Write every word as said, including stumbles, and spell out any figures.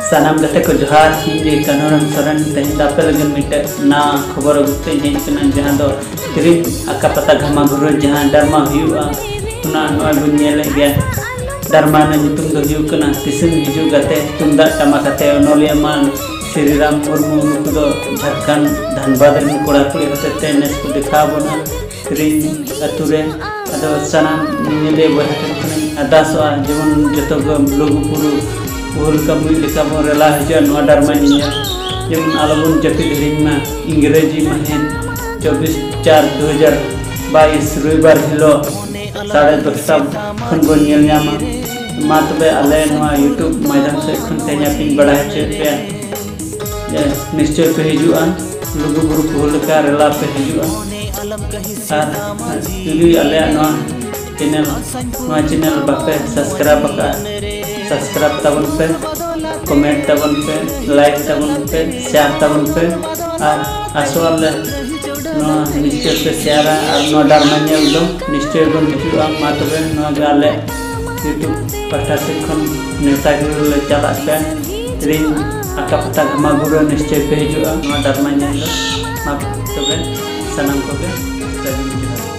ᱥᱟᱱᱟᱢ ᱜᱟᱛᱮ ᱠᱚ ᱡᱚᱦᱟᱨ, ᱤᱧ ᱜᱮ ᱠᱟᱹᱱᱩᱨᱟᱢ ᱥᱚᱨᱮᱱ᱾ ᱛᱮᱦᱮᱧ ᱫᱚ ᱟᱯᱮ ᱞᱟᱹᱜᱤᱫ ᱢᱤᱫᱴᱮᱡ ᱱᱟᱣᱟ ᱠᱷᱚᱵᱚᱨ ᱟᱹᱜᱩ ᱠᱟᱛᱮ ᱤᱧ ᱦᱮᱡ ᱟᱠᱟᱱᱟ, ᱡᱟᱦᱟᱸ ᱫᱚ ᱛᱤᱨᱤᱡ ᱟᱠᱟ ᱯᱟᱛᱟ ᱜᱷᱟᱢᱟ ᱜᱷᱩᱨᱟᱹ ᱡᱟᱦᱟᱸ ᱰᱨᱟᱢᱟ ᱦᱩᱭᱩᱜᱼᱟ, ᱚᱱᱟ ᱱᱚᱜᱼᱚᱭ ᱵᱚᱱ ᱧᱮᱞᱮᱫ ᱜᱮᱭᱟ᱾ ᱰᱨᱟᱢᱟ ᱨᱮᱱᱟᱜ ᱧᱩᱛᱩᱢ ᱫᱚ ᱦᱩᱭᱩᱜ ᱠᱟᱱᱟ ᱛᱤᱥᱮᱢ ᱦᱤᱡᱩᱜ ᱜᱟᱛᱮ᱾ ᱛᱩᱢᱫᱟᱜ ᱴᱟᱢᱟᱠ ᱟᱛᱮ ᱚᱱᱚᱞᱤᱭᱟᱹ ᱢᱟᱱ ᱥᱨᱤᱨᱟᱢ ᱢᱩᱨᱢᱩ, ᱱᱩᱠᱩ ᱫᱚ ᱡᱷᱟᱲᱠᱷᱚᱸᱰ ᱫᱷᱟᱱᱵᱟᱫᱽ ᱨᱮᱱ ᱠᱚᱲᱟ ᱠᱩᱲᱤ ᱦᱚᱛᱮᱛᱮ ᱱᱮᱥ ᱠᱚ ᱫᱮᱠᱷᱟᱣ ᱵᱚᱱᱟ ᱥᱮᱨᱮᱧ ᱟᱹᱛᱩ ᱨᱮ᱾ ᱟᱫᱚ ᱥᱟᱱᱟᱢ ᱧᱮᱧᱮᱞᱤᱭᱟᱹ ᱵᱚᱭᱦᱟ ᱴᱷᱮᱱ ᱠᱷᱚᱱᱤᱧ ᱟᱨᱫᱟᱥᱚᱜᱼᱟ, ᱡᱮᱢᱚᱱ ᱡᱚᱛᱚ ᱜᱮ ᱞᱩᱜᱩ ᱵᱩᱨᱩ ᱯᱩᱦᱩᱞ ᱞᱮᱠᱟ ᱢᱩᱡ ᱞᱮᱠᱟ ᱵᱚᱱ ᱨᱮᱞᱟ ᱦᱤᱡᱩᱜᱼᱟ ᱱᱚᱣᱟ ᱰᱨᱟᱢᱟ ᱧᱮᱧᱮᱞ᱾ ᱡᱮᱢᱚᱱ ᱟᱞᱚᱵᱚᱱ ᱡᱟᱹᱯᱤᱫ ᱦᱤᱲᱤᱧ ᱢᱟ, ᱤᱝᱨᱮᱡᱤ ᱢᱟᱹᱦᱤᱛ ᱪᱚᱵᱵᱤᱥ ᱪᱟᱨ ᱫᱩ ᱦᱟᱡᱟᱨ ᱵᱟᱭᱤᱥ ᱨᱚᱵᱤᱵᱟᱨ ᱦᱤᱞᱳᱜ ᱥᱟᱲᱮ ᱫᱚᱥᱴᱟ ᱠᱷᱚᱱ ᱵᱚᱱ ᱧᱮᱞ ᱧᱟᱢᱟ᱾ ᱢᱟ ᱛᱚᱵᱮ ᱟᱞᱮ ᱱᱚᱣᱟ YouTube ᱢᱟᱫᱽᱫᱷᱚᱢ ᱥᱮᱫ ᱠᱷᱚᱱ ᱛᱮᱦᱮᱧ ᱟᱯᱮᱧ ᱵᱟᱲᱟᱭ ᱦᱚᱪᱚᱭᱮᱫ ᱯᱮᱭᱟ ᱡᱮ ᱱᱤᱥᱪᱚᱭ ᱯᱮ ᱦᱤᱡᱩᱜᱼᱟ ᱞᱩᱜᱩ ᱵᱩᱨᱩ ᱯᱩᱦᱩᱞ ᱞᱮᱠᱟ ᱨᱮᱞᱟ ᱯᱮ ᱦᱤᱡᱩᱜᱼᱟ᱾ ᱟᱨ ᱡᱩᱫᱤ ᱟᱞᱮᱭᱟᱜ ᱱᱚᱣᱟ ᱪᱮᱱᱮᱞ, ᱱᱚᱣᱟ ᱪᱮᱱᱮᱞ ᱵᱟᱯᱮ ᱥᱟᱵᱥᱠᱨᱟᱭᱤᱵ ᱟᱠᱟᱫᱼᱟ, ᱥᱟᱵᱥᱠᱨᱟᱭᱤᱵ ᱛᱟᱵᱚᱱ ᱯᱮ, ᱠᱚᱢᱮᱱᱴ ᱛᱟᱵᱚᱱ ᱯᱮ, ᱞᱟᱭᱤᱠ ᱛᱟᱵᱚᱱ ᱯᱮ, ᱥᱮᱭᱟᱨ ᱛᱟᱵᱚᱱ ᱯᱮ᱾ ᱟᱨ ᱟᱥᱚᱜ ᱟᱞᱮ ᱱᱚᱣᱟ ᱱᱤᱥᱪᱚᱭ ᱯᱮ ᱥᱮᱭᱟᱨᱟ ᱟᱨ ᱱᱚᱣᱟ ᱰᱨᱟᱢᱟ ᱧᱮᱞ ᱫᱚ ᱱᱤᱥᱪᱚᱭ ᱵᱚᱱ ᱦᱤᱡᱩᱜᱼᱟ᱾ ᱢᱟ ᱛᱚᱵᱮ ᱱᱚᱣᱟ ᱜᱮ ᱟᱞᱮ YouTube ᱯᱟᱦᱴᱟ ᱥᱮᱫ ᱠᱷᱚᱱ ᱱᱮᱣᱛᱟ ᱜᱤᱨᱟᱹ ᱞᱮ ᱪᱟᱞᱟᱜ ᱯᱮ᱾ ᱛᱤᱨᱤᱡ ᱟᱠᱟ ᱯᱟᱛᱟ ᱜᱷᱟᱢᱟ ᱜᱷᱩᱨᱟᱹ ᱱᱤᱥᱪᱚᱭ ᱯᱮ ᱦᱤᱡᱩᱜᱼᱟ ᱱᱚᱣᱟ ᱰᱨᱟᱢᱟ ᱧᱮᱞ ᱫᱚ᱾ ᱢᱟ ᱛᱚᱵᱮ ᱥᱟᱱᱟᱢ ᱠᱚᱜᱮ ᱥᱟᱹᱜᱩᱱ ᱡᱚᱦᱟᱨ᱾